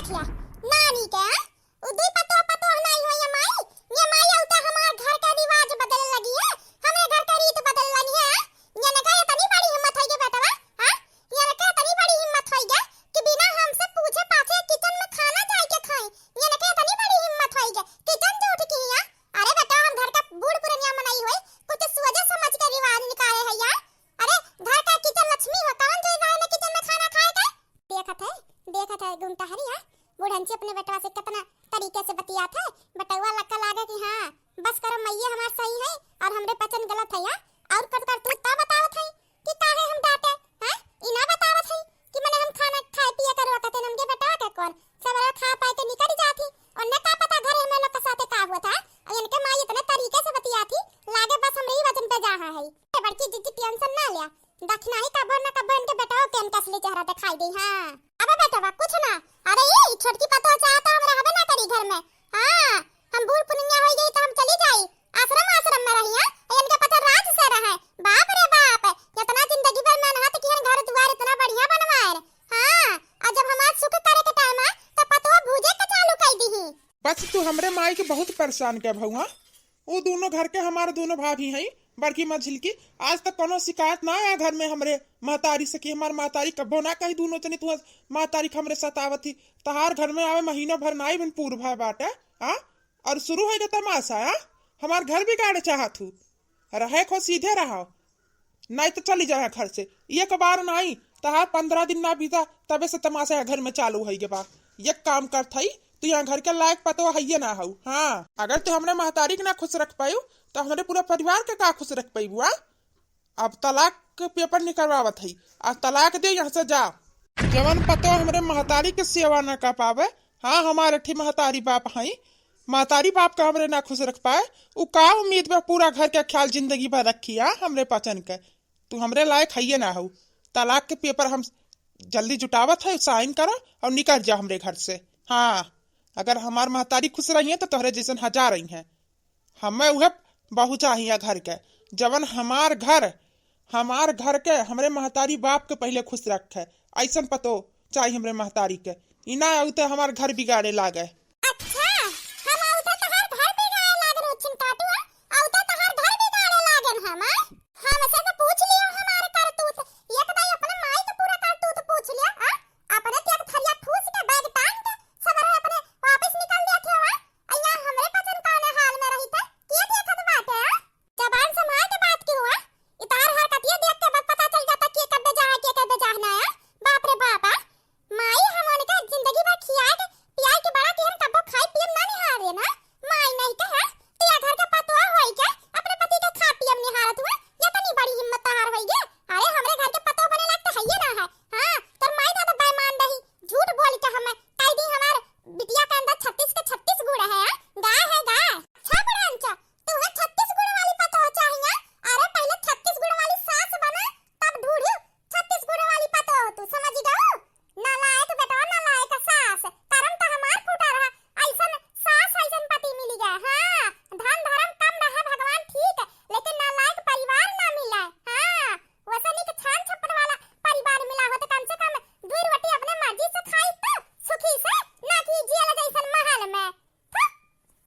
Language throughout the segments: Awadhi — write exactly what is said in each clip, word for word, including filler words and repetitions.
नानी के, हाँ? उ दुई पतोह, पतोह नाई होई ये माई। ये माई अउते हमार घर के रिवाज बदले लगी है, हमरे घर के रीत बदले लगी है, हाँ? ये नका इतनी बड़ी हिम्मत होई गे बेटवा, हाँ? ये नका इतनी बड़ी हिम्मत होई गे कि बिना हमसे पूछे पाछे किचन में खाना जाई के खाई। ये नका इतनी बड़ी हिम्मत होई गे, किचन से उठ के हियाँ। अरे बेटा, हम घर का बूढ़ पुरनिया मनई होई, कुछ सोचे समझ के रिवाज निकाले है यार। अरे, घर का किचन लक्ष्मी हो, कौन जो जाए ना किचन में खाना खाए के? देखत है, देखत है, गुमटहरी है, बुढ़ंची अपने बेटवा से कितना तरीके से बतियात है। बेटवा लक्का लागे कि हाँ, बस करो, मइये हमार सही है और हमरे पचन गलत है, हाँ? और कर, करतूत का बतावत है कि काहे हम डांटे, हाँ? ई ना बतावत है कि मने हम खाना खाए पिए के रोकत है, हमके बेटवा के कौन? सबेरे खा पाए के निकल जात ही, ओन्ने का पता घरे हमें लोग के साथे का हुआ था, और इनके माई इतने तरीके से बतियात ही, लागे बस हमरे ही वजन पे जा है। ए बड़की जिज्जी, टेंशन ना लिया, दखिनाही कबो न कबो इनके बेटवा के इनका असली चेहरा दिखाई दे। हाँ, अबे बेटवा, कुछ ना। अरे, ये छोटकी पतोह चाहत तो हम रहबे ना करी घर में। हाँ, हम बूढ़ पुनिया होई गई तो हम चली जाई आश्रम, आश्रम में रही, हाँ? ये इनके पता राज से रहे। बाप रे बाप, इतना जिंदगी भर मेहनत किहन, घर दुआर इतना बढ़िया बनवाए। हाँ, और जब हमार सुख करे के टाइम है, तो पतोह भूजे के चालू कर दी। बस तू हमरे माई के बहुत परेशान के भौआ। उ दोनों घर के हमार दोनों भाभी हई, बड़की मझिलकी। आज तक कोनो शिकायत ना आया घर में हमरे महतारी से कि हमार महतारी कबो ना कही दोनों जनी तू महतारी के हमरे सतावत ही। तहार घर में आवे महीना भर ना आइबन पूर भय बाटे, हाँ? और शुरू होइगा तमाशा, हाँ? हमार घर बिगाड़े चाहत हूँ। रहे खो सीधे रहो, नहीं तो चली जाए घर से। एक बार नहीं, तहार पन्द्रह दिन ना बीता, तबे से तमाशा यहाँ घर में चालू होइगे बा। एक काम करत हई, तू यहाँ घर के लायक पतोह हइये ना हऊ। हाँ, अगर तू हमरे महतारी के ना खुश रख पायू, तो हमरे पूरा परिवार के का खुश रख पाइबू, हाँ? अब तलाक के पेपर निकलवावत हई, आ तलाक दे, यहाँ से जा। जवन पतोह हमरे महतारी के सेवा ना कर पावे, हाँ, हमारे ठी महतारी बाप हई, महतारी बाप का हमरे ना खुश रख पाए, उ का उम्मीद बा पूरा घर के ख्याल जिंदगी भर रखी, हाँ, हमरे पचन के? तू हमरे लायक हइये ना हऊ। तलाक के पेपर हम जल्दी जुटावत है, साइन करा और निकल जा हमरे घर से। हाँ, अगर हमार महतारी खुश रही है तो तोहरे जैसन हजार रही हैं। हमें उहे बहू चाहिए घर के, जवन हमार घर, हमार घर के, हमरे महतारी बाप के पहिले खुश रखे। ऐसन पतोह चाहिए हमरे महतारी के। ई ना आऊ तो हमार घर बिगाड़े लागे। अच्छा, हम आऊ तो तहार घर बिगाड़े लागन हो छिनकाटू, आऊ तो तहार घर बिगाड़े लागन हम, आय? हमसे तो पूछ लियो हमार करतूत, एक दाई अपने माई के पूरा करतूत पूछ लियो, आ? अपने तो एक थरिया ठूस के बैग टांग के सबेरे अपने वापस निकल जात हो, आ? अइया हमरे पचन कौने हाल में रही थे, के देखत बाटे, आ? जबान संभाल के बात की हुआ, इतार हरकतिया देख के बस पता चल जाता के कब जा है, के कब जा ना है। बाप रे बाप, आ? माई हम उनके जिंदगी भर खियाए के, पियाए के बड़ा किहन, कब्बो खाई पियम ना निहारे ना। माई नहीं के है, तू या घर के पतोह होई के अपने पति के खा पियम निहारत हुआ, ये तनी बड़ी हिम्मत तहार होई गे। अरे हमरे घर के पतोह बने लायक तो हइये ना है। हाँ, तोर माई दादा बेईमान रही, झूठ बोल के हमें कह दी हमार बिटिया के अंदर छत्तीस के छत्तीस गुण है, हाँ? गाय है गाय। अच्छा बुढ़ा अंचा, तू है छत्तीस गुण वाली पतोह चाहिए? अरे पहले छत्तीस गुण वाली सास बना, तब ढूंढू छत्तीस गुण वाली पतोह, तू समझ गऊ? नालायक बेटवा, नालायक सास, करम तो हमार फूटा रहा, ऐसन सास, ऐसन पति मिल गए। हाँ, धन धर्म कम रहे भगवान ठीक, लेकिन नालायक परिवार ना मिले। हाँ, वैसे निक छान छप्पन वाला परिवार मिला होते, कम से कम दो रोटी अपने मर्जी से खाई तो सुखी से, ना कि जियल जैसन महल में। थु,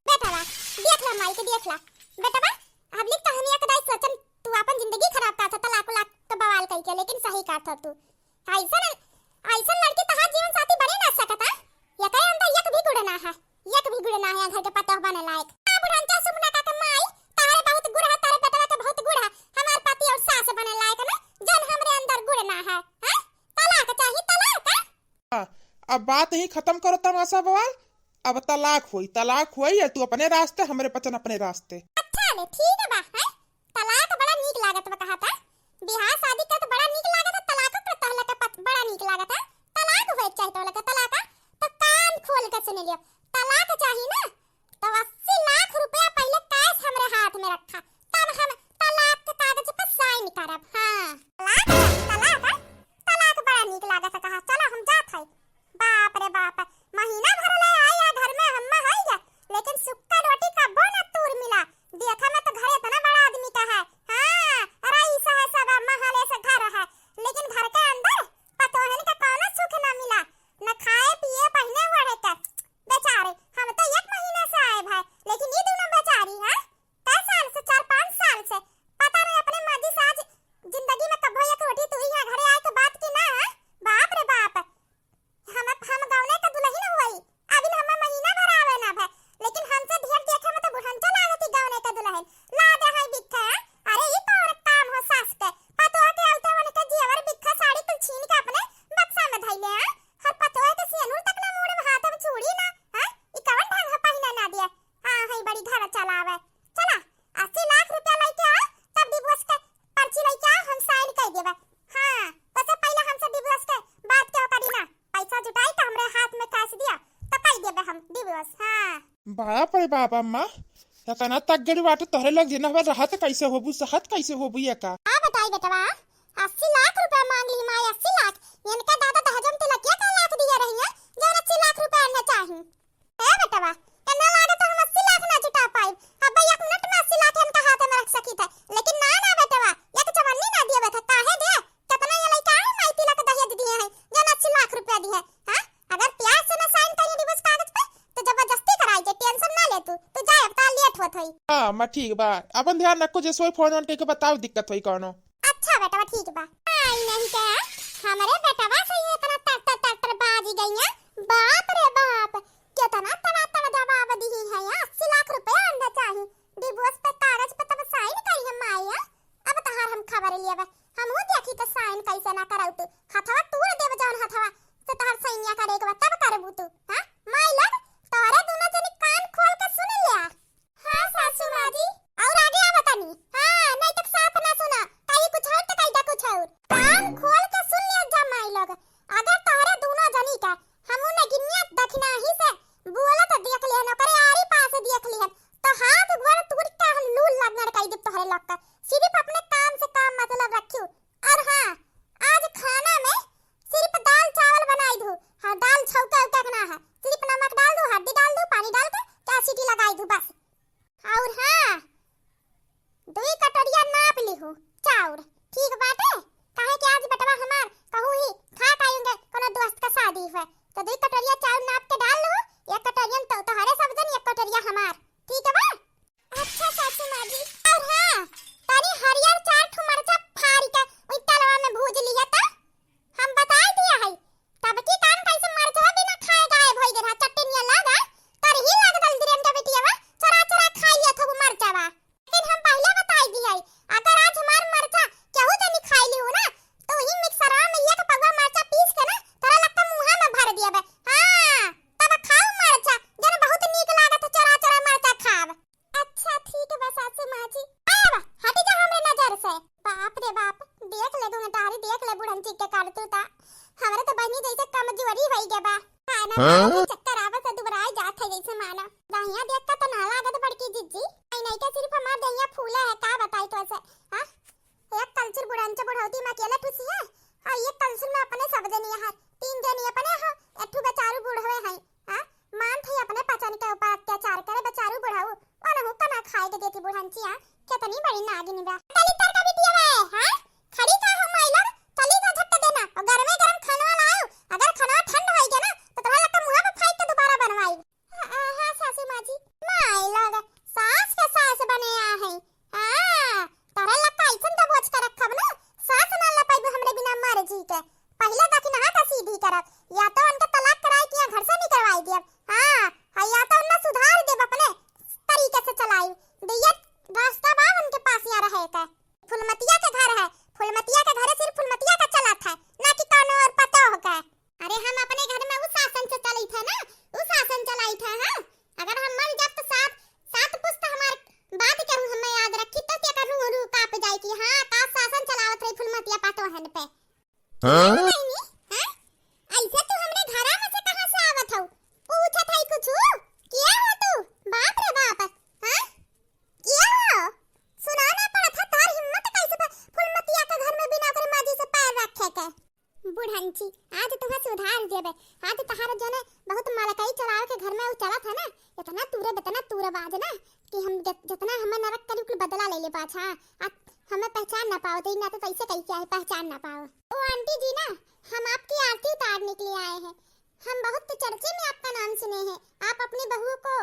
बैठा रहा, देख ला माई के, देख ला। बेटवा, हम लोग तो हम एक दाई सोचन, तू अपन जिंदगी खराब करत ह, तलाक उलाक के बवाल कइके, लेकिन सही करत ह तू। ऐसन, ऐसन लड़की तहार जीवन साथी बने ना सकत ह। एकरे अंदर एक भी गुण ना है, एक भी गुण ना है घर के पतोह बने लायक। आ बुढ़ंचा सुमना का के माई, तहरे बहुत गुण है, तहरे बेटवा के बहुत गुण है, हमार पति और सास बने लायक ना, जन हमरे अंदर गुण ना है, हैं? तलाक चाही, तलाक, हैं? हाँ, अब बात ही खत्म करो तमाशा बवाल। अब तलाक होई, तलाक होई, या तू अपने रास्ते, हमरे पचन अपने रास्ते। अच्छा ले, ठीक बा, हैं? तलाक बड़ा नीक लागत बा, कहा था। बियाह शादी का तो बड़ा नीक लागत है, तलाक का तहला का पत-, बड़ा नीक लागत है। तलाक होए चाहे तो लगा तलाक, तो कान खोल के सुन लियो। तलाक चाही ना, तो अस्सी लाख रुपया पहले कैश हमरे हाथ में रखा, तब हम तलाक के कागज पर साइन करब। हाँ, तलाक चाही, तलाक, हाँ? तलाक बड़ा नीक लागत है, कहा, चलो हम जात है। बाप रे बाप, महीना भर ले आया घर में हम है जा, लेकिन सुक्का रोटी कब्बो न तूर मिला। देखा में तो घर इतना बड़ा आदमी का है, हाँ, रईस है सब, महले से घर है, लेकिन घर के अंदर पतोहन का कौनो सुख ना मिला, न खाए पिए, पहिने ओढ़े रुपया हाथ में cash दिया, तो कई देबे हम divorce। हाँ। बाप रे बाप अम्मा, एतना तगड़ी बाटे तोहरे लगे ना, रहत कैसे होबू, सहत कैसे होबू ये का? का बताई बेटवा, अस्सी लाख रुपया मांग ली माई, अस्सी लाख। इनका दादा दहेज में तिलकिया का लाख दिया रही है, जो अस्सी लाख रुपया ना चाही। ए बेटवा, एतना लागे तो हम अस्सी लाख ना जुटा पाई। अब एक मिनट में अस्सी लाख इनका हाथ में रख सकी थे, लेकिन ना, ना बेटवा, एक चवन्नी ना दिए थे, काहे दे? कितना ये लइका है माई तिलक दहेज दिए हैं, जो अस्सी लाख रुपया दिए हैं, हाँ? अगर प्यार से ना sign करिए divorce कागज पे, तो जबरदस्ती कराई जे, tension ना ले तू, तू जाए, अब तार late होत होई। हाँ, मैं ठीक बा, अपन ध्यान रखो, जे सोई phone on करके बताओ दिक्कत होई कौनो। अच्छा बेटवा, ठीक बा। आई नहीं के, हमरे बेटवा से ये इतना तर तर तर तर बाजी गई है, बाप रे बाप, कितना तड़ा तड़ जवाब दी है, अस्सी लाख रुपया अंडा चाही, divorce पे कागज पे तब sign करी है माई, हाँ? अब तहार हम खबर लेबे, हमहू देखी त sign कैसे ना करौ तू। हथवा तोड़ देब जौन हथवा से तहार सैनिया करे के बा, तब करबू तू, हाँ? माई लोग, तोहरे दुनो जनी कान खोल के सुन लिया। हाँ सासू माँ जी। और आगे आवा तनी। हाँ, नहीं तो साफ ना सुना, कहीं कुछ और तो कहीं जा कुछ और। कान खोल के सुन लिया जा माई लोग, अगर तोहरे दुनो जनी का हमहू नगिनिया दखिनाही से बोलत देख लिहन, ओकरे आरी पास देख लिहन, तो हाथ गोड़ तोड़ के हम लूल लगड़ कई देब तोहरे लोग का। सिर्फ अपने काम से काम मतलब रखियो। और हाँ, आज खाना में सिर्फ दाल चावल बनाई दू। हाँ, दाल छौका उका के ना है, सिर्फ नमक डाल दू, हल्दी डाल दू, पानी डाल के चार सीटी लगाई दू बस। और हाँ, दुई कटोरिया नाप लिहू चाउर, ठीक बाटे? काहे कि आज बेटवा हमार कहूँ ही खा के आएंगे, कोनो दोस्त का शादी है, तो दुई कटोरिया चाउर नाप के डाल लू, एक कटोरिया तो तोहरे सब जन, एक कटोरिया हमार, ठीक बा? अच्छा सासू माँ जी, और हाँ, तनी हरियर चार ठो मरचा फाड़ के ओई तलवा में भूज लिया त। हम बताई दिया है, तब की कान कैसे मरचवा बिना खाए गायब होई गए रहा, चटनिया लगा, तरही लग दल दिरन के बिटिया बा, चोरा चोरा खाई लिया था वो मरचवा। लेकिन हम पहले बताई दिया है, अगर आज हमार मरचा केहू जनी खाई ली हो ना, तो वही मिक्सरवा में एक पगवा मरचा पीस के ना, तोरा लक्का मुँहा में भर दिया बे। हाँ, तब खाओ मरचा, जन बहुत नीक लागत है, चोरा चोरा मरचा खाब। अच्छा, ठीक बा सासू माँ जी। आवा, हटी जा हमरे नजर से। बाप रे बाप, देख ले दुनटारी, देख ले बुढ़न चिक के करतूता। हमरे तो बहिनी जैसे कमजोरी होई गे बा। खाना हाँ? खाए के चक्कर आवत है, दुबराई जात है जैसे माना। दहिया देख के तो ना लागत बड़की जिज्जी। आई नहीं के सिर्फ हमार दहिया फूले है, का बताई तो ऐसे, हाँ? एक कलछुल बुढ़न से बुढ़ौती में अकेले ठुसी है, और एक कलछुल में अपने सब जनी है, तीन जनी अपने हो, एक ठू बेचारू बुढ़वे हैं, हाँ? मान थे अपने पचन के ऊपर अत्याचार करे बेचारू बुढ़ऊ, ओनहु का ना खाए के देती बुढ़ंचिया, कितनी बड़ी नागिन बा। चली तर का बिटिया बे, हाँ? खड़ी का हो माई लोग, चली का झट देना, और गरमे गरम खाना लाओ, अगर खाना ठंड होई गया ना, तो तोहरा लक्का मुँहा पे फाइट के दोबारा बनवाई। हाँ, हाँ, सासू माँ जी, माई लोग, सास के सास बने आ है, हाँ, तोहरा लक्का ऐसन दबोच के रखब ना, सास ना लपैबू हमरे बिना मर्जी के। पहिले दखिनहा का सीधी करब, या तो उनके तलाक कराई के यहाँ घर से निकलवाई दियब। हाँ, हाँ, या तो उनमें सुधार देब, अपने तरीके से चलाई। दिया रास्ता बा उनके पास यहाँ रहे के। फुलमतिया के घर है, फुलमतिया के घरे सिर्फ फुलमतिया का चलत है, ना कि कौनो और पतोह के। अरे हम अपने घर में उस शासन से चलत है ना, उस शासन चलाइत है, हाँ। अगर हम मर जाब तो सात, सात पुस्त हमार बात केहू हमें याद रखी तो क्या करूँ, रू काँप जाए कि हाँ, का शासन चलावत रही फुलमतिया पतोहन पे। हाँ? बहिनी, हाँ? ऐसे तू हमरे घरा में से कहाँ से आवत हऊ? पूछत हई कुछु? किया हो तू? बाप रे बाप, हाँ? किया हो? सुना ना पड़त है, तोहर हिम्मत कैसे बा फुलमतिया के घर में बिना ओकरे मर्जी से पैर रखे के? बुढ़ंची, आज तुहा सुधार देबे। आज तहार जने बहुत मलकई चलावे के घर में उ चलत है ना, इतना तूरे, इतना तूरे बाज ना कि हम जत-, जितना हमें नरक करी कुल बदला ले ले पाछा। आ हमें पहचान ना पाओ, तो ना तो कैसे कैसे आए, पहचान ना पाओ। ओ आंटी जी ना, हम आपकी आरती उतारने के लिए आए हैं। हम बहुत चर्चे में आपका नाम सुने हैं। आप अपनी बहुओं को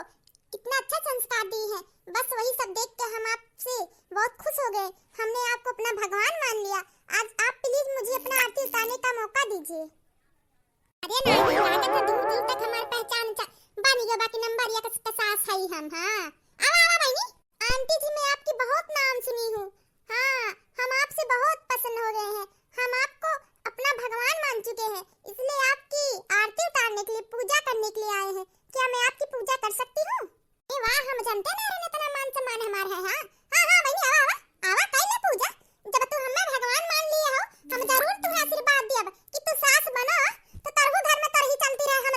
कितना अच्छा संस्कार दी है। बस वही सब देख के हम आपसे बहुत खुश हो गए। हमने आपको अपना भगवान मान लिया। आज आप please मुझे अपना आरती उतारने का मौका दीजिए। अरे नानी, लागत है दूर दूर तक हमार पहचान चा-, बन गयो, बाकी नंबर एक के सास है हम। हाँ, आवा, आवा बहिनी। आंटी जी, मैं आपकी बहुत नाम सुनी हूँ। हाँ, हम आपसे बहुत पसंद हो गए हैं। हम आपको अपना भगवान मान चुके हैं, इसलिए आपकी आरती उतारने के लिए, पूजा करने के लिए आए हैं। क्या मैं आपकी पूजा कर सकती हूँ? ए वाह, हम जानते ना रहे इतना मान सम्मान हमार है। हाँ, हाँ, हाँ, बहिनी, आवा, आवा, आवा, कर ले पूजा। जब तू हमें भगवान मान लिए हो, हम जरूर तुम्हें आशीर्वाद दियब कि तू सास बनो, तो तरहु घर में तरही चलती रहे, हम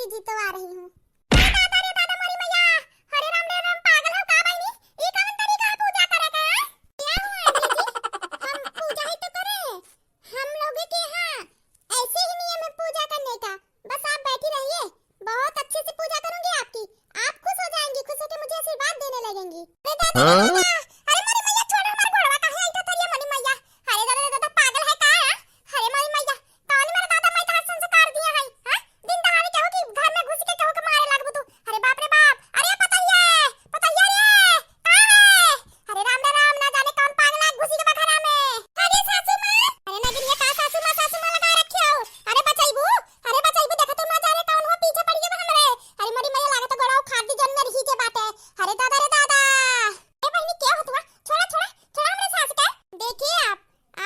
जी तो आ रही हूँ। अरे दादा रे दादा, मोरी मैया, हरे राम रे राम, पागल हो का बहिनी? ई कवन तरीका है पूजा करे के, हैं? क्या हुआ जीजी? हम पूजा ही तो करे हैं। हम लोगों के यहाँ ऐसे ही नियम है पूजा करने का। बस आप बैठी रहिए, बहुत अच्छे से पूजा करूंगी आपकी। आप खुश हो जाएंगी, खुश होकर मुझे आशीर्वाद देने लगेंगी। अरे दादा रे दादा, अरे मोरी मैया, छोड़ हमार गोड़वा, काहे ऐंठत हरिया मोरी मैया? अरे दादा रे दादा, पागल है का? अरे मोरी मैया, कौन मेरे दादा मैं तोहार संस्कार दिया है, हाँ? दिन दहाड़े केहू के घर में घुस के केहू के मारे लागबू तू। अरे बाप रे बाप, अरे पतैया, पतैया रे, का है? अरे राम रे राम, ना जाने कौन पागला घुसी के बा घरा में। अरे सासू माँ, अरे नगिनिया का सासू माँ, सासू माँ लगा रखे हो। अरे बचैबू, अरे बचैबू, देखा तो ना जाने कौन हो पीछे पड़ गया हमरे। अरे मोरी मैया, लागत गोड़वा उखाड़ दी जौन मेरी ही के बाटे। अरे दादा रे दादा। ए बहिनी, क्या हो तुआ? छोड़ा, छोड़ा, छोड़ा हमरे सास के। देखिए आप,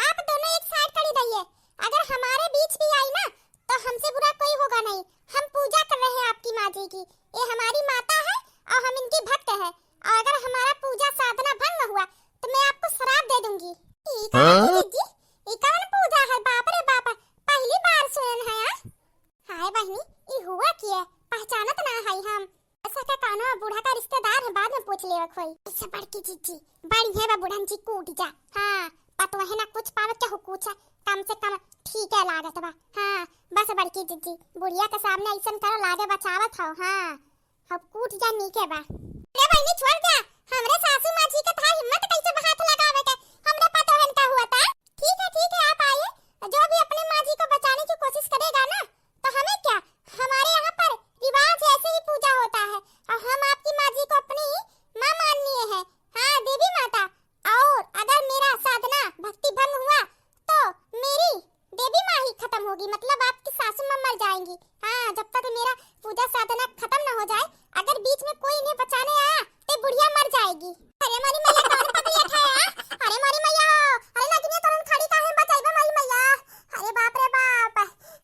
आप दोनों एक साइड खड़ी रहिए। अगर हमारे बीच भी आई ना, तो हमसे बुरा कोई होगा नहीं। हम पूजा कर रहे हैं आपकी माँ जी की। ये हमारी माता है और हम इनकी भक्त है। और अगर हमारा पूजा साधना भंग हुआ, तो मैं आपको श्राप दे दूंगी। ई का हाँ? जीजी, ई कौन पूजा है? बाप रे बाप, पहली बार सुनन है, हाँ? हाय बहिनी, ई हुआ की है? पहचानत ना है हम। ऐसा का कानो बूढ़ा का रिश्तेदार है, बाद में पूछ लेवे कोई। ऐसे बड़की जीजी, बड़ी है बा बुढ़न जी, कूट जा। हाँ, पतोहे ना कुछ पावे, केहू कुछ, कम से कम ठीक है लागत बा। हाँ, बस बड़की जीजी, बुढ़िया के सामने ऐसन करो, लागे बचावत हो। हाँ, अब कूट जा, नीके बा। अरे बहिनी, छोड़ दे, हमरे सासू माँ जी के था हिम्मत कैसे बा हाथ लगावे के, हमरे पतोहन का हुआ था। ठीक है, ठीक है, आप आइए, जो भी अपने माँ जी को बचाने की कोशिश करेगा ना, तो हमें क्या, हमारे यहाँ पर रिवाज है, ऐसे ही पूजा होता है, और हम आपकी माँ जी को अपनी माँ माननीय है। हाँ, देवी माता, और अगर मेरा साधना भक्ति भंग हुआ, तो मेरी देवी माँ ही खत्म होगी, मतलब आपकी सासू माँ मर जाएंगी। हाँ, जब तक मेरा पूजा साधना खत्म न हो जाए, अगर बीच में कोई इन्हें बचाने आया, तो बुढ़िया मर जाएगी। अरे मोरी मैया, कौन पकड़िया खाया? अरे मोरी मैया हो, अरे नगिनिया, तोरन खड़ी काहे बचाइबा मोरी मैया? अरे बाप रे बाप,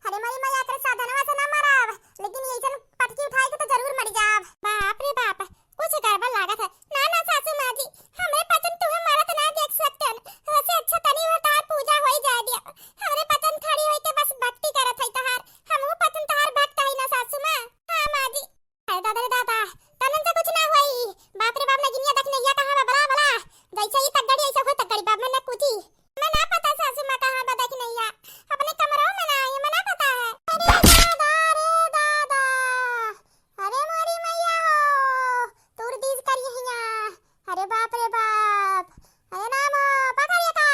अरे मोरी मैया, एकरे साधनवा से ना मरब, लेकिन ये जन पटकी उठाए के तो जरूर मर जाब। बाप रे बाप, कुछ गड़बड़ लागत है। ना, ना सासू माँ जी, हमरे पतन तुहे मरत ना देख सकते हैं। वैसे अच्छा तनी भर तहार पूजा होई जाए दिया। हमरे पतन खड़ी होई के बस भक्ति करत है तहार। हमहू पतन तहार भक्त है ना सासू माँ। हाँ माँ जी। अरे दादा रे दादा, तनन से कुछ ना होई। बाप रे बाप, नगिनिया देख नैया कहाँ बा, बला, बला। जैसे ही तगड़ी, ऐसे होई तगड़ी, बाप में न कुची। मैं ना पता सासू माँ कहाँ बा देख नैया। अपने कमरों में ना आई, मैं ना पता है। अरे दादा रे दादा। अरे मोरी मैया हो, तूर दीस करी हिया। अरे बाप रे बाप। अरे नाम, पकड़ ये का,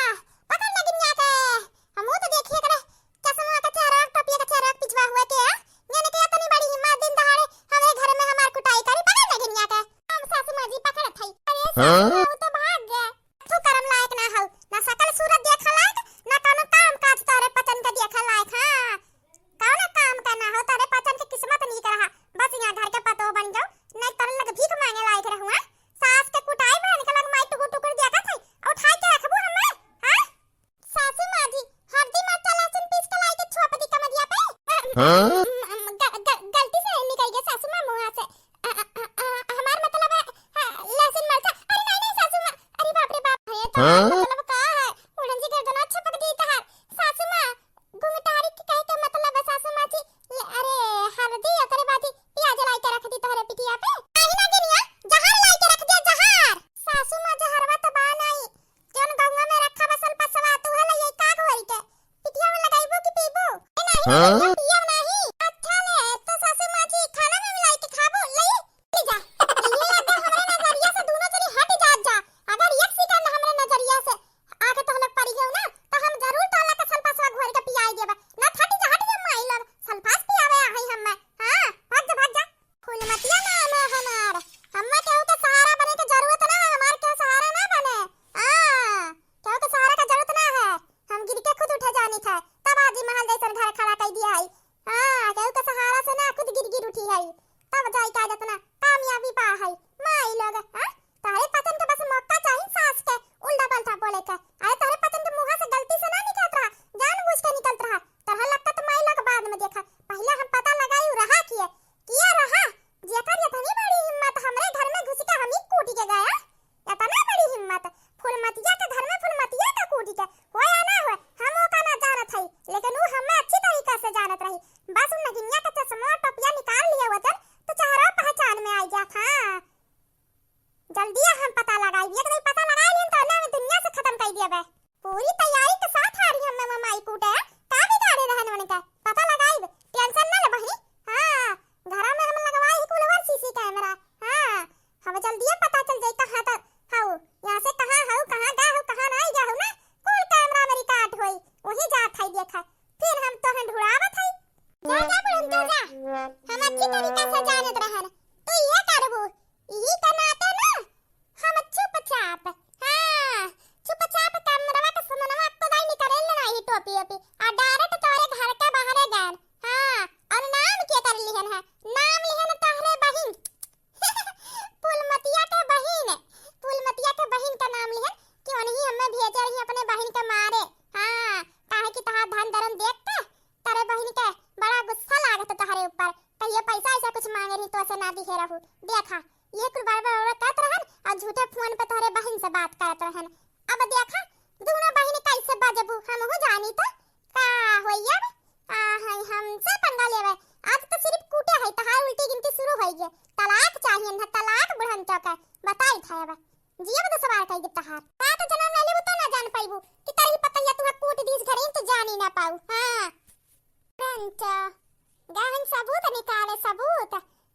पकड़ नगिनिया के। हमहू तो देखिए करे, चश्मा का चेहरा, टोपिया का चेहरा, पिछवा हुआ के, हैं? यानी कि इतनी बड़ी हिम्मत, दिन दहाड़े हमारे घर में हमार कुटाई करी, पकड़ नगिनिया के। हम सासू माँ जी पकड़त हई। अरे हाँ? सासू माँ, वो तो भाग गया। तू करम लायक ना हऊ, ना सकल सूरत देखे लायक, ना कौनो काम काज तोरे पचन के देखे लायक। हाँ, कौनो काम का ना हो, तोरे पचन के किस्मत नीक रहा, बस यहाँ घर के पतोह बन जाओ, नहीं तोरे लग भीख मांगे लायक रहू, हाँ? सास के कुटाई बहन के लग माई टुकुर टुकुर देखत है, उठाई के रखबू हमें, हाँ? सासू माँ जी, हल्दी मरचा लहसुन पीस के लाई के छोप दी कमरिया पे। हाँ? ग-, ग-, गलती से निकल गया सासू माँ मुँह से। अ, अ, अ, अ, हमार मतलब है, हाँ, लहसुन मरचा। अरे नहीं, नहीं सासू माँ, अरे बाप रे बाप, ये तो हाँ? मतलब का है? उड़न जी गर्दना छपक दी तहार। सासू माँ, घुंघटारी के कहे के मतलब है सासू माँ जी, ले, अरे हल्दी, ओकरे बाद ही प्याज लाई के रख दी तोहरे पिटिया पे। नहीं ना गिनिया, जहर लाई के रख दिया, जहर। सासू माँ, जहरवा तो बा नहीं, जौन गौवा में रखा बा सलपसवा, तू है ले ये का घोरी के? पिटिया में लगाइबो कि पीबो? ए, नहीं, हाँ? पियब नहीं। अच्छा ले, तो सासू माँ जी खाना में मिलाई के खाबो, ले, ले जा। ये अगर हमरे नजरिया से दोनों जनी हट जात जा, अगर एक सेकंड हमरे नजरिया से आके तोहलक पड़ी गयो ना, तो हम जरूर तोहलक के सलपसवा घोरी के पियाई देबा। ना, हट जा, हट जा, माई लोग, सलपस पियावे आई हम्मे। हाँ, भाग जा, भाग जा। फूलमतिया नाम है हमार। हम्मे केहू के सहारा बने के जरूरत ना है, हमार केहू सहारा ना बने। हाँ, केहू के सहारा का जरूरत ना है। हम गिर के खुद उठे जानी थे, तब आज ई महल जैसन घर खड़ा कर दिया है। हाँ, केहू के सहारा से ना, खुद गिर गिर उठी है, तब जाई का जतना कामयाबी पा है। माई लोग, हाँ? तोहरे पचन के बस मौका चाही सास के उल्टा पलटा बोले के। अरे तोहरे पचन के मुँह से गलती से ना निकलत रहा, जानबूझ के निकलत रहा। तोहरा लक्कत माई लोग बाद में देखा, पहले हम पता लगाई उ रहा किए, किए रहा, जेकर इतनी बड़ी हिम्मत हमरे घर में घुस के हम ही कूट के गया, इतना बड़ी हिम्मत, फुलमतिया के घर में फुलमतिया का कूट के, होय या ना होय, हम ओका ना जानत हई, लेकिन उ हमें अच्छी तरीका से जानत रही। बस उ नगिनिया के चश्मा टोपिया निकाल लिया। तू जा, हम अच्छी तरीका से जानत रहन, तू ये करबू, यही के नाते ना हम चुपचाप, हाँ, चुपचाप कमरवा के समनवा को दाई निकरेल ना ही टोपी ओपी, आ direct तोरे घर के बाहरे गए। हाँ, और नाम के कर लिहन है, नाम लिहन तोहरे बहिन फूलमतिया के बहिन, फूलमतिया के बहिन का नाम लिहन कि उन्हीं हमें भेजे रही अपने बहिन के मारे। हाँ, काहे कि तहार धन धर्म देख के तारे बहिन के बड़ा गुस्सा लागत तोहरे ऊपर, कहिए पैसा ऐसा कुछ मांगे रही तो ऐसे ना दिहे रहू। देखा, ये कुल बार बार औरत कहत रहन और झूठे फोन पे तोहरे बहिन से बात करत रहन। अब देखा, दोनों बहिन कैसे बजबू, हमहू जानी तो का होई अब। आ, है हमसे पंगा लेवे, आज तो सिर्फ कूटे है, तहार उल्टी गिनती शुरू होई गए। तलाक चाहिए ना, तलाक बुढ़न चौका, बताई था अब। जियब तो सवार कई गिफ्ट हार। का तो जनम ले लेबू तो ना जान पाइबू कि तरही पतैया तुहा कूट दीस घरे तो जान ही ना पाऊ। हाँ। रंचा, गहन सबूत निकाले सबूत।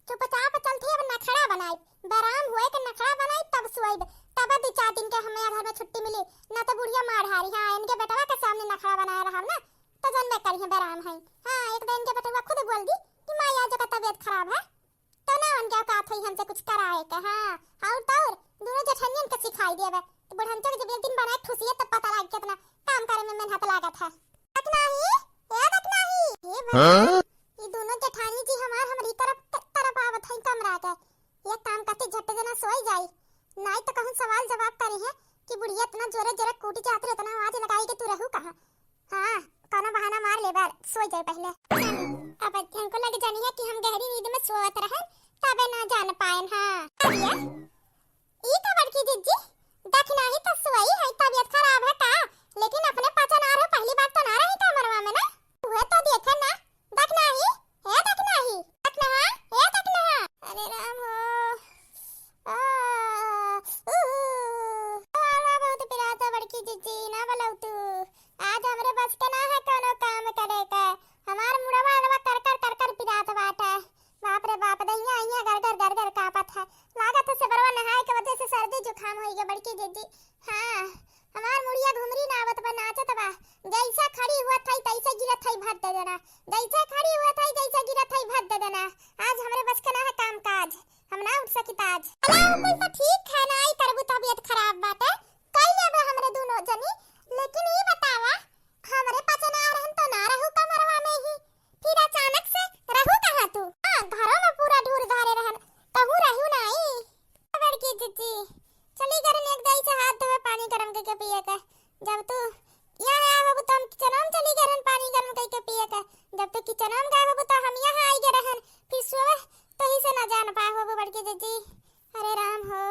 चुपचाप चलते अब नखड़ा बनाई। बराम हुए के नखड़ा बनाई तब सोइब। तब दो चार दिन के हमें घर में छुट्टी मिली। ना तो बुढ़िया मार हारी। हाँ, इनके बेटवा के सामने नखड़ा बनाए रहब ना तो जन में करिए बराम है। हाँ, एक दिन इनके बेटवा खुद बोल दी कि माई आज का तबीयत खराब है। तो ना उनके औकात होई हमसे कुछ कराए के, हाँ। और तो और, दोनों जेठनियन के सिखाई देवे। तो बुढ़नचो के जब एक दिन बनाए ठुसिए तब पता लाग कितना काम करे में मेहनत लागत है। दखनाही, ए दखनाही, ए भगवान, हाँ? ये दोनों जेठानी जी हमार हमरी तरफ, तरफ आवत है कमरा के। ये काम करती झट देना सोई जाई। नाई तो कहूँ सवाल जवाब करी है कि बुढ़िया इतना जोरे जोरे कूटी जात रहे, इतना आवाज लगाई कि तू रहू कहाँ? हाँ, कौनो बहाना मार ले बार, सोई जाए पहले। अब हमको लग जानी है कि हम गहरी नींद में सोवत रहन, तबे ना जान पाएन। हाँ, अरे, ई का बड़की जिज्जी, दखनाही तो सोई है, तबीयत खराब है का? लेकिन अपने पचन आ रहे, पहली बार तो ना रही कमरवा में ना, उहे तो देखे ना। दखनाही, ए दखनाही, दखनहा, ए दखनहा। अरे राम हो। आ, ऊ, हमारा बहुत पिरात है बड़की जिज्जी, ना बोलाऊ तू। आज हमरे बस के ना है कोनो काम करे के। हमार मुड़वा अड़वा कर कर कर कर पिरात बाटे। बाप रे बाप, दहिया अहिया गर गर गर गर कांपत है। लागत है से बरवा नहाए के वजह से सर्दी जुकाम होई गए बड़की जिज्जी। हाँ, हमार मुड़िया घुमरी ना आवत बा, नाचत बा। जैसे खड़ी हुआ थाई, तैसे गिरत थाई, भर दे देना। जैसे खड़ी हुआ थाई, जैसे गिरत थाई, भर दे देना। आज हमरे बस के ना है काम काज, हम ना उठ सकित आज। अला, उ कुल तो ठीक है, ना आई करबू, तबीयत खराब बाटे, कई लेबे हमरे दोनों जनी। लेकिन ई बतावा, हमरे पाछे ना रहन तो ना रहू कमरवा में ही, फिर अचानक से रहू कहाँ तू? हाँ, घरों में पूरा ढूर धारे रहन, कहूँ रहू नाई। बड़की जिज्जी, चली गरन एक दाई से हाथ धोए, पानी गरम करके पिए के। जब तू यहाँ आया होबू तो हम किचनवा में चली गरन पानी गरम करके पिए के। जब तू किचनवा में गए होबू तो हम यहाँ आई गए रहन, फिर सोवे तही से ना जान पाए होबू बड़की जिज्जी। अरे राम हो,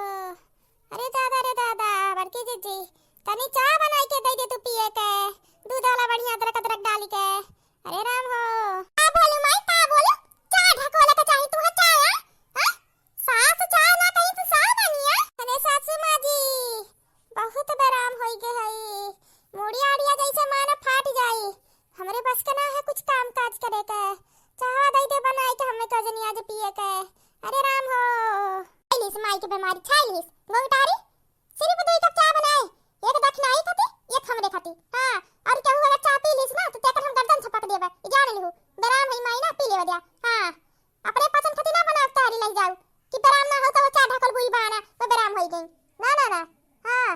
अरे दादा, अरे दादा, बड़की जिज्जी, तनी चाह बनाई के दे दे तू पिए के, दूध वाला बढ़िया अदरक अदरक डाल के। अरे राम हो। का बोलू माई, का बोलू? चाह ढकोले के चाही तू है चाह, हाँ? हाँ? सास चाह ना कहीं तो साह बनिया? अरे सासू माँ जी, बहुत बराम होई गए हई। मुड़िया आड़िया जैसे माना फाट जाई। हमरे बस के ना है कुछ काम काज करे के। चाहवा दई दे बनाई के हमें कजनी आज पिए के। अरे राम हो। छाई लीस माई के बीमारी, छाई लीस। गोगटारी, सिर्फ दो कप चाह बनाए, एक दखनाई खाती, एक हमरे खाती। हाँ, और केहू अगर चाह पी लीस ना, तो तेकर हम गर्दन छपक देबे। ई जान लिहू, बराम है माई ना, पी लेवे दिया। हाँ, अपने पचन खाती ना बनाव तैयारी लग जाऊ, कि बराम ना हो तो वो चाह ढकल बुई बहाना, वो बराम होई गई। ना, ना, ना। हाँ,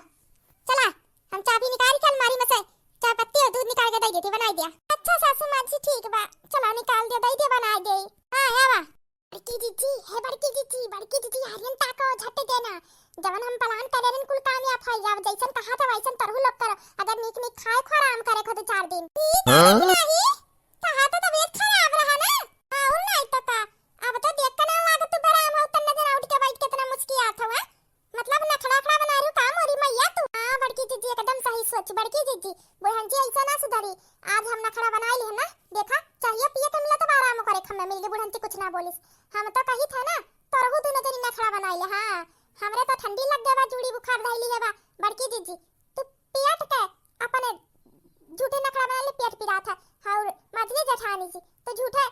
चला, हम चाबी निकाल के अलमारी में से चाय पत्ती और दूध निकाल के दे देती, बनाई दिया। अच्छा सासू माँ जी, ठीक बा, चला निकाल दिया, दे दिया, बनाई दे। हाँ, आवा। बड़की जिज्जी, हे बड़की जिज्जी, बड़की जिज्जी, आर्यन ताको, झट देना। जवन हम plan करे रहन, कुल कामयाब होई जाव। जैसन कहा था, वैसन तरहु लोग करो। अगर नीक नीक खाए खो, आराम करे खो दो चार दिन। ई हाँ? नहीं, कहा तो तबीयत खराब रहा ना। और नहीं तो का, अब तो देख के ना लागत तू बराम हो, तन्ने दिन उठ के बैठ के इतना मुस्कियात हुआ। मतलब नखड़ा अखड़ा बना रही हो का मोरी मैया तू? हाँ बड़की जिज्जी, एकदम सही सोच बड़की जिज्जी। बुढ़न जी ऐसा ना सुधरी। आज हम नखड़ा बनाई ली है ना, देखा, चाहिए पिए के मिला तो आराम करे, खम्मे मिल गए, बुढ़न जी कुछ ना बोलिस। हम तो कही थे ना, तोरहू दोनों जनी नखड़ा बनाई ले। हाँ, हमरे तो ठंडी लग गए बा, जूड़ी बुखार धैली है बा। बड़की जिज्जी, तू पेट के अपने झूठे नखड़ा बना ले, पेट पिरात है। और मझली जेठानी जी, तो झूठे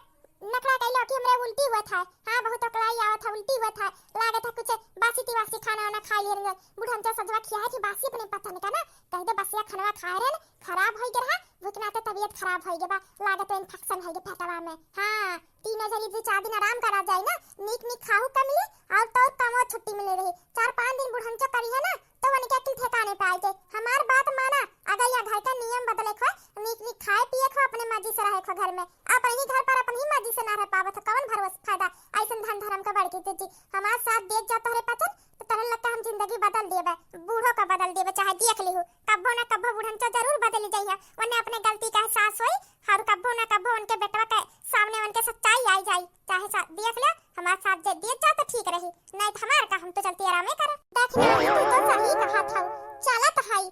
नखड़ा कैलो कि हमरे उल्टी हुआ था। हाँ, बहुत अकलाई आवत है, उल्टी हुआ था, लागत है कुछ बासी तिवासी खाना वाना खा लिए रहे। बुढ़न तो सजवा खिया है कि बासी अपने पता नहीं का ना, कह दे बसिया खाना खाए रहे ना, खराब होई गया रहा, भूख ना तो तबीयत खराब होई गया बा, लागत है infection होई गया पेटवा में। हाँ, तीनों जनी दू चार दिन आराम करा जाई ना, नीक नीक खाहू का मिली और तो कमो छुट्टी मिले रही। चार पाँच दिन बुढ़ंचो करी है ना, तो उनके अकिल ठिकाने पे आई जाए। हमार बात माना, अगर या घर का नियम बदले खो, नीक नीक खाए पिए खो, अपने मर्जी से रहे खो घर में, अपने ही घर पर अपनी ही मर्जी से ना रह पावत हो, कौन भरोसे फायदा? ऐसन धन धर्म का बड़की दीदी, हमार साथ देख जा तोहरे पचन, तो तोहरे लग हम जिंदगी बदल देबे, बूढ़ो का बदल देबे, चाहे देख लिहू, कब्बो ना कब्बो बुढ़ंचो जरूर बदल जाइए, उन्हें अपने गलती का एहसास होई, और कब्बो ना कब्बो उनके बेटवा के सामने उनके सच्चाई आई जाई, चाहे सा-, देख ले, हमार साथ दे दिए जा तो ठीक रही, नहीं तो हमार का, हम तो चलती आरामे करे। देखना, तू तो सही कहा था, चलत हई,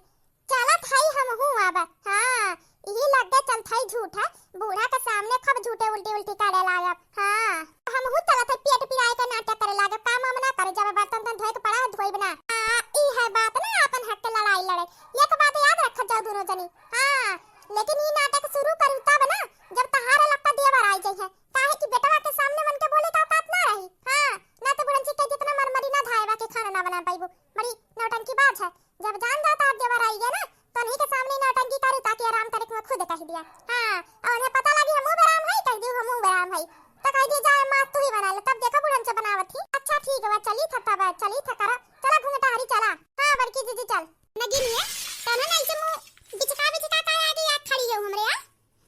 चलत हई हमहू अब। हाँ, यही लग गए चलत हई झूठ है, बूढ़ा के सामने खूब झूठे उल्टी उल्टी करे लागब। हाँ, हमहू चलत हई पेट पिराए के नाटक करे लागब, काम वाम ना करे, जब बर्तन तन धोए के पड़ा है, धोइब ना। हाँ, ई है बात ना, अपन हक के लड़ाई लड़े। एक बात याद रखत जाओ दोनों जनी। हाँ, लेकिन ई नाटक शुरू करू तब ना, जब तहारे लगता देवर आई जइहे, काहे कि बेटवा के सामने मन के बोले का औकात ना रही। हाँ, ना तो बुढ़न जी के जितना मरमरी ना धाएवा के खाना ना बना पाइबू, बड़ी नौटंकी बात है। जब जान जाता आप देवर आई गया ना, तो उन्हीं के सामने नौटंकी करू, ताकि आराम करे के खुद कह दिया। हाँ, और उन्हें पता लगी हमू बेराम है, कह दियो हमू बेराम है, तो कह दिया जाए माँ तू ही बना ले, तब देखो बुढ़न से बनावत ही। अच्छा ठीक बा, चली था तब, चली था करा, चला घूंघटा हरी चला। हाँ बड़की दीदी चल। नगिनिया, तने नहीं से मुँह बिचका बिचका का आगे याद खड़ी हो हमरे यहाँ।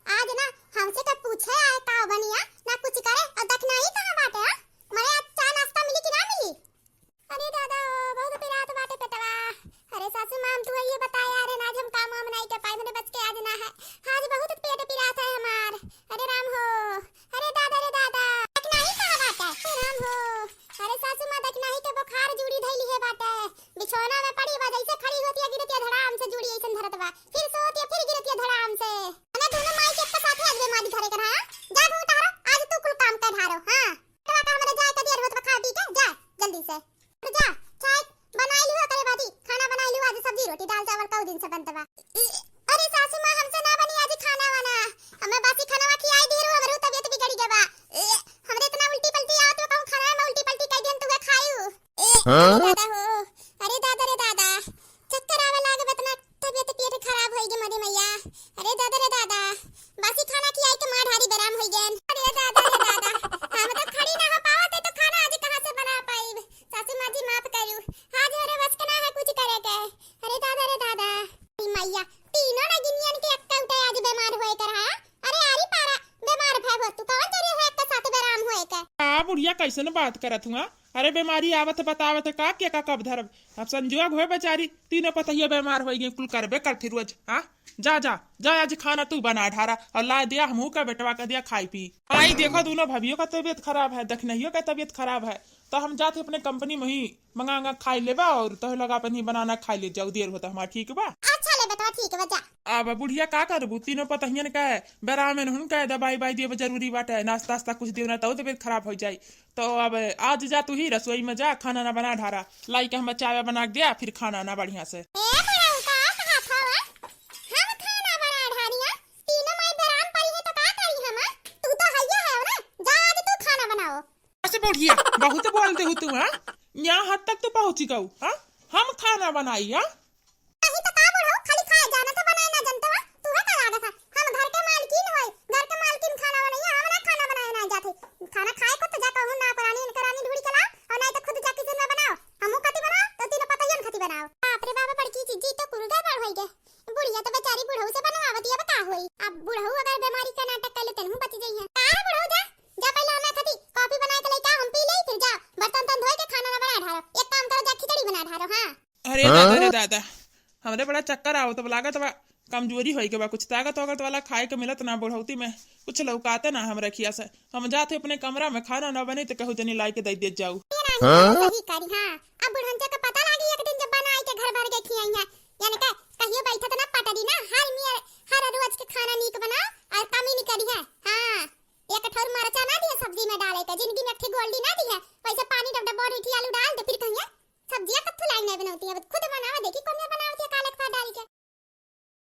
आज ना हमसे का पूछे आए का बनिया, ना कुछ करे, और दखना ही कहाँ बाटे, हाँ? मरे आज चाय नाश्ता मिली कि ना मिली? अरे दादा, बहुत पिरात बाटे पेटवा। अरे सासू माँ, हम तू ये बताया, अरे ना आज हम काम वाम नहीं कर पाए, मने बच के आज ना है, आज बहुत पेट पिरात है हमार। अरे राम हो, अरे दादा, रे दादा, दखना ही कहाँ बाटे? अरे राम हो, अरे सासू माँ, दखना ही के बुखार जूड़ी धैली है बाटे, बिछौना में पड़ी बा, जैसे खड़ी होती है गिरती है धड़ाम से, जूड़ी ऐसन धरत बा, फिर सोती है फिर गिरती है धड़ाम से। मने दोनों माई के एक साथे आज बीमारी धरे के रहा। जा घूंघटा हरा, आज तू कुल काम कर ढारो। हाँ, बेटवा का हमरे जाए के देर होत बा, खा पी के जा जल्दी से। अरे जा, चाय बनाई लियो, करे बादी खाना बनाई लियो, आज सब्जी रोटी दाल चावल कऊ दिन से बनत बा। अरे सासू माँ, हमसे ना बनी आज खाना वाना, हमें बासी खाना खियाई दी रू, हमरो तबीयत बिगड़ी गवा। हमरे इतना उल्टी पल्टी आवत बा, कहूँ खाना में उल्टी पल्टी कई दिन तुहे खायू। हाँ? अरे दादा हो, अरे दादा रे दादा, चक्कर आवे लागे, इतना तबीयत पेट खराब होई गे मोरी मैया। अरे दादा रे दादा, बासी खाना खियाई के माँ ढारी बेराम होई गेन। अरे दादा रे दादा, हम तो खड़ी ना हो पावत है तो खाना आज कहाँ से बना पाइब? सासू माँ जी माफ करू, आज हमारे बस के ना है कुछ करे के। अरे दादा रे दादा, ई मैया, तीनों नगिनियन के एक उठे आज बीमार होए के रहा। अरे आरी पारा, बीमार भय हो तू, कौन जरूरी है एक साथ बेराम होए के? आ बुढ़िया कैसन बात करत हुआ? अरे बीमारी आवत बतावत का, के का कब धरब? अब संजोग होए बेचारी, तीनों पतहिया बीमार होई गई, कुल करबे करती रोज। हाँ, जा जा जा, आज खाना तू बना ढारा और ला दिया हमहू का बेटवा का दिया खाई पी। आई देखो दोनों भभियों का तबीयत खराब है, दखनहियों का तबीयत खराब है, तो हम जाते अपने कंपनी में ही मंगा मंगा खाई लेबा और तोहे लगा अपन ही बनाना खाई ले जाऊ, देर होता हमार, ठीक बा? अच्छा ले बेटवा, ठीक बा, जा। अब बुढ़िया का करबू, तीनों पतहियन का है, बेराम में हुन का दवाई बाई देब जरूरी बाटे, नाश्ता वास्ता कुछ देव ना तो तबीयत खराब हो जाई। तो अब आज जा तू ही रसोई में जा, खाना ना बना ढारा, लाई के हम चाय बना के दिया, फिर खाना ना बढ़िया से। ए बुढ़ऊ, का कहत हवा? हम खाना बना ढारिया? तीनों माई बेराम पड़ी है तो का करी हम? तू तो हइया है ना, जा आज तू खाना बनाओ। अच्छा बुढ़िया, बहुत बोल दे तू, हाँ? यहाँ हद तक तो पहुँच गऊ, हाँ? हम खाना बनाई, हाँ? नहीं तो का बुढ़ऊ, खाली खाए जाना तो बनाए ना जानते हो? तू है का लागत है? हम घर के मालकिन होई, घर के मालकिन खाना बनाई, हम ना खाना बनाए ना जाते। खाना खाए को तो जा कहूँ ना परानी इनके रानी ढूंढी के लाओ, और नहीं तो खुद जा किचन में बनाओ। हमू कति बनाओ, तो तीनों पतहियन खती बनाओ। बाप रे बाप, बड़की जीजी तो कुल गड़बड़ होई गे। बुढ़िया तो बेचारी बुढ़ऊ से बनवावती, अब का होई? अब बुढ़ऊ अगर बीमारी का नाटक कर ले, तनहू बच जाई है। का है बुढ़ऊ, जा, जा पहले हमें खती कॉफी बना के लेके आ, हम पी ले, फिर जा बर्तन तन धोए के खाना ना बना ढारो। एक काम करो, जा खिचड़ी बना ढारो। हाँ। अरे दादा रे दादा, हमरे बड़ा चक्कर आवत बा, लागत बा कमजोरी होई के बा, कुछ ताकत वाकत वाला खाए के मिलत ना बुढ़ौती में, कुछ लौकाते ना हमरे खिया से। हम जाते अपने कमरा में, खाना ना बने तो कहू जनी लाई के दे दे जाऊ। ये रानी हाँ? सही करी, हाँ। अब बुढ़ंचा का पता लागी एक दिन जब बनाई के घर भर के खियाई है, यानी का कहियो बैठत ना पटरी ना, हर मियर हर रोज के खाना नीक बनाओ और कमी निकली है। हाँ, एक ठौर मरचा ना दिए सब्जी में डाले के, जिंदगी में एक ठे गोल्डी ना दी है, वैसे पानी डब डब बोरी उठी आलू डाल दे, फिर कहिए सब्जियां कत्थू लाई नहीं बनौती है, खुद बनावा, देखी कौन